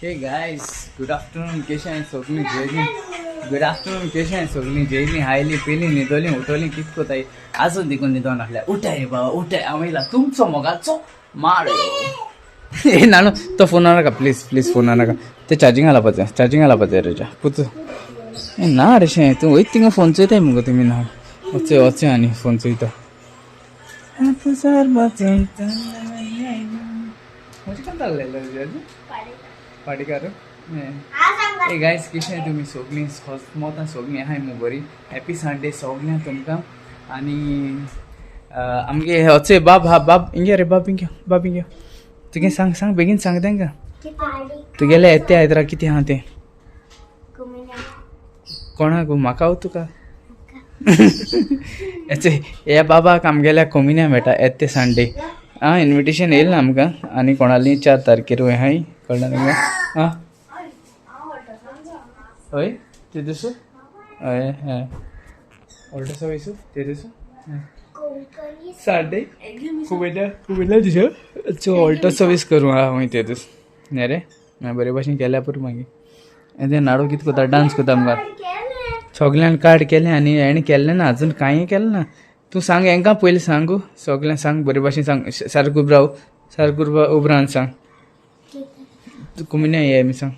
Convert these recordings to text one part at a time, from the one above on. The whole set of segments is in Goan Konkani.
Hey guys, good afternoon. केशें सगळीं जेयलीं? Good afternoon. केशें सगळीं जेयलीं, हायलीं, पिलीं, न्हिदोलीं, उठोलीं? कित कोताय? आजून देखून न्हिदोन आसल्या. उठाय रे बाबा, उठाय. हांव येयला तुमचो मोगाचो माड. ए नानू, तो फोन नाका, प्लीज प्लीज, फोन नाका. ते चार्जिंगा लावपाचें, चार्जिंगा लावपाचें रेजा पुत. ए ना रे, शें तूं वयत थिंगा फोन चोयताय मुगो तुमी. ना, वचय वचय आनी फोन चोयता. पाटीकार. ए गायस, कशें तुमी सगळीं? मोतां सगळीं आहाय मु बरी? हॅपी संडे सगळ्यांक तुमकां. आनी आमगे अचे बाब हा. बाब इंगे रे, बाब इंगे, बाब इंगे. तुगे सांग, सांग, बेगीन सांग तांकां, तुगेले येते आयतरा कितें आहा तें. कोणाक, म्हाका वो तुका? येचे ह्या बाबाक आमगेल्या कोमिन्या मेळटा येते संडे. आं, इन्विटेशन येयल ना आमकां आनी कोणाली 4 तारखेर आहाय, कळ्ळें तुमकां? आं, हय, ते दीस. हय हय, ऑल्टो सर्वीस ते दीस संडे कुवेल्या, कुवेल्या दिसा. सो ऑल्टो सर्वीस करूं आहा हूंय ते दीस. न्ही रे, मागीर बरे भाशेन केल्यार पुरो. मागीर तें नाडू कितें करता? डांस करता आमकां. सगळ्यान कार्ड केलें आनी हेणें केल्लें ना, अजून कांय केलें ना. तूं सांग हेंकां, पयलीं सांग, सगळ्यांक सांग, बरे भाशेन सांग. सारकें उब राव, सारकें उब रावन सांग. तूं कुमिन्या ये मी सांग.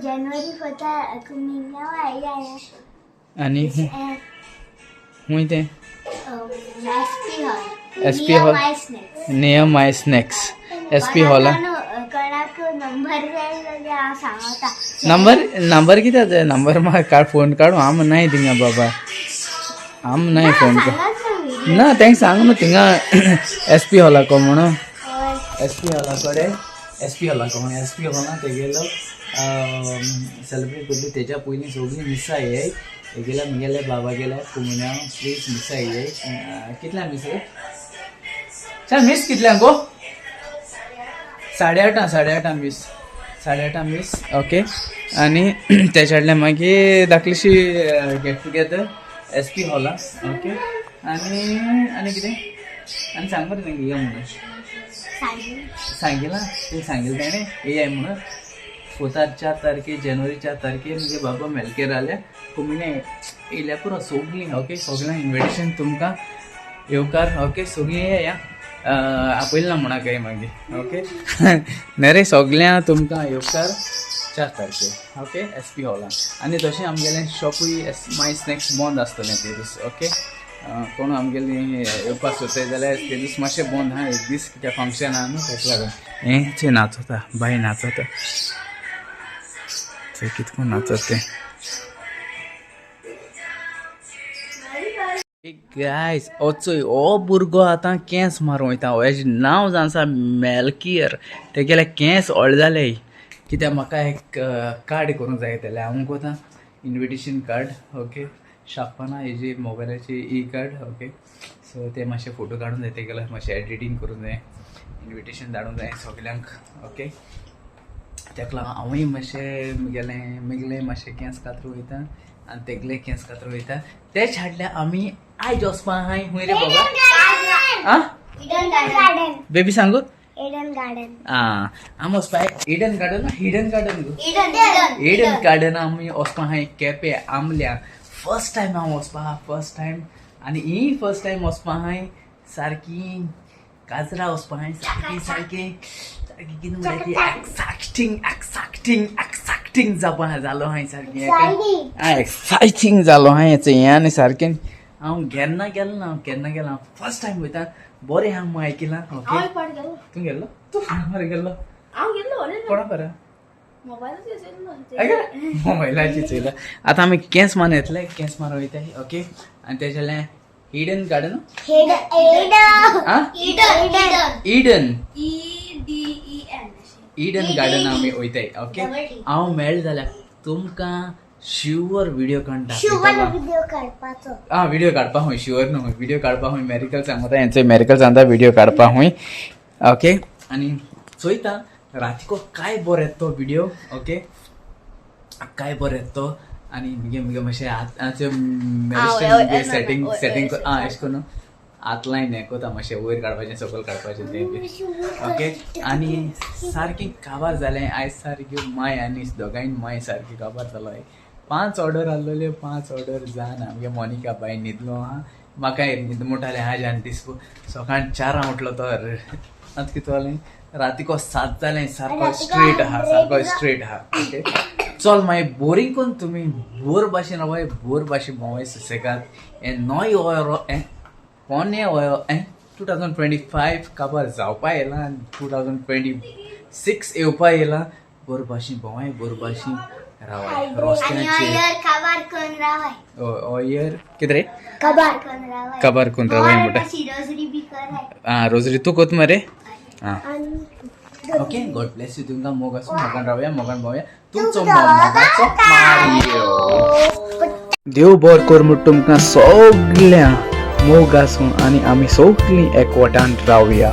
जानेवारी 4 कुमिन्या. आनी खूंय तें? SP hall. SP hall. Near my snacks, SP हॉला. कोणाक नंबर जाय जाल्यार हांव सांगता. नंबर, नंबर कितें जाय? नंबर म्हाका काड, फोन काडू. आम नाय थिंगा बाबा, आम नाय फोन कर. ना, तांकां सांग न्हू, थिंगा एस पी हॉलाको म्हणून, एस पी हॉला कडेन, एस पी हॉलाको म्हणून, एस पी हॉला तेगेलो सेलिब्रेट करतली. तेच्या पयलीं सगळीं मिसां येय. तेगेल्या, मुगेल्या बाबा गेल्या कुमुन्या, प्लीज मिसां येय. कितल्या मीस रे? चल, मीस कितल्यांक गो? 8:30, 8:30 मीस, 8:30 मीस. ओके, आनी तेच्या फाटल्यान मागीर धाकलीशी गेट टुगेदर एस पी हॉला. ओके, आनी आनी कितें आनी सांग मरे तांकां, यो म्हणून सांगिलां तें, सांगिलें तेणें, येयाय म्हणून. फोर्तार, 4 तारखे, जानेवारी 4 तारखे मुगे बाबा मेलकेर आल्या कुमिने येयल्या पुरो सगळीं. ओके, सगळ्यांक इन्विटेशन, तुमकां येवकार. ओके, सगळीं येया, आपयलें ना म्हणा काय मागीर. ओके, न्ही रे, सगळ्यांक तुमकां येवकार 4 तारखे, ओके, एस पी हॉलान. आनी तशें आमगेलें शॉपूय एस माय स्नॅक्स बंद आसतलें ते दीस. ओके, कोण आमगेली येवपाक सोदताय जाल्यार ते दीस मातशें बंद आहा एक दीस, कित्याक फंक्शन आहा न्हू तेका लागून. हें चोय, नाचता बाय, नाचता चोय, कितको नाचत तें. गायस, ओचोय हो भुरगो आतां केंस मारूंक वयता. हेजें नांव जावन आसा मेलकियर. तेगेले केंस व्हडले जाले कित्याक म्हाका एक कार्ड करूंक जाय जाल्यार हांव कोता इन्विटेशन कार्ड. ओके, शापाना हेजी मोबायलाची ई कार्ड. ओके, सो ते मातशे फोटो काडूंक जाय तेगेले, मातशें एडिटींग करूंक जाय, इन्विटेशन धाडूंक जाय सगल्यांक. ओके, तेका लागून हांवूय मातशें मुगेलें मुगेले मातशें केंस कातरूं वयता आनी तेगले केंस कातरूं वयता. ते छाडल्या आमी आयज वचपा आहाय खूंय रे बाबा? आं? Eden garden. Baby, सांगू. Eden garden. आं, आमी वचपा इडन गार्डन, हिडन गार्डन गो? इडन. इडन गार्डन आमी वचपा आहाय केपे आमल्या. फर्स्ट टायम हांव वचपा आहा, फर्स्ट टायम. आनी ही फर्स्ट टायम वचपा आहाय, सारकी काजरा वचपा आहाय, सारकी सारकी सारकी कितें म्हणटा ती, एक्सायटींग एक्सायटींग एक्सायटींग जावपा जालो हांय सारकी. एक्सायटींग जालो हांय. हें आनी सारकें हांव केन्ना गेलो ना, केन्ना गेलो. फर्स्ट टायम वयता. बरें आहा म्हूण आयकिलां. ओके, तूं गेल्लो? तूं मरे गेल्लो? कोणा बरें मोबायलाचेर चोयला. आतां आमी केंस मारून येतले, केंस मारून वयताय. ओके, आनी तेजें Eden garden. आं, इडन, इडन गार्डन आमी वयताय. ओके, हांव मेळ्ळें जाल्यार तुमकां शुअर व्हिडिओ काडून दाखयतलो. व्हिडिओ काडपाचो. आं, व्हिडिओ काडपा हूंय, शुअर न्हू, व्हिडिओ काडपा हूंय. मॅरिकल सांगता, हेंचे मॅरिकल सांगता, व्हिडिओ काडपा हूंय. ओके, आनी चोयता रातीको काय बरो येता तो व्हिडिओ. ओके, काय बरो येता तो. आनी मुगे मुगे मातशें हाताचें सेटींग सेटींग आं, अशें करून. आतलायन हें कोता मातशें वयर काडपाचें सकयल काडपाचें तें बी. ओके, आनी सारकें काबार जालें आयज. सारक्यो माय आनी दोगांयन माय सारकी काबार जालो. 5 ऑर्डर आहलोल्यो, 5 ऑर्डर जावन आमगे मोनिका बाय न्हिदलो आहा. म्हाका न्हिद मोटालें आज आनी दीस सकाळ 4 उठलो तर आतां कितें जालें, रातीको 7 जालें. सारको स्ट्रेट आहा, सारको स्ट्रेट आहा. ओके, चल मागीर बोरींग कोन्न तुमी बोर भाशेन रावाय, बोर भाशेन भोंवाय सुसेगाद. हें नय हें पोन्नें हें 2025 काबार जावपा येयलां आनी 2026 येवपा येयलां. बोर भाशेन भोंवाय, बोर भाशेन रावाय. आनी रस्त्याचेर इयर काबार करून रावाय. हो इयर कितें रे? काबार करून रावाय. काबार करून रावाय म्हणटा. रोजरी बी कराय. आं, रोजरी तूं कोत मरे. आं. आनी ओके, गॉड ब्लेस you. तुमकां मोग आसूं. मोगान रावया, मोगान भोंवया. तुमचो मोगाचो मारियो. देव बर कर म्हूण तुमकां सगळ्यां मोग आसूं आनी आमी सगळीं एकवटान रावया.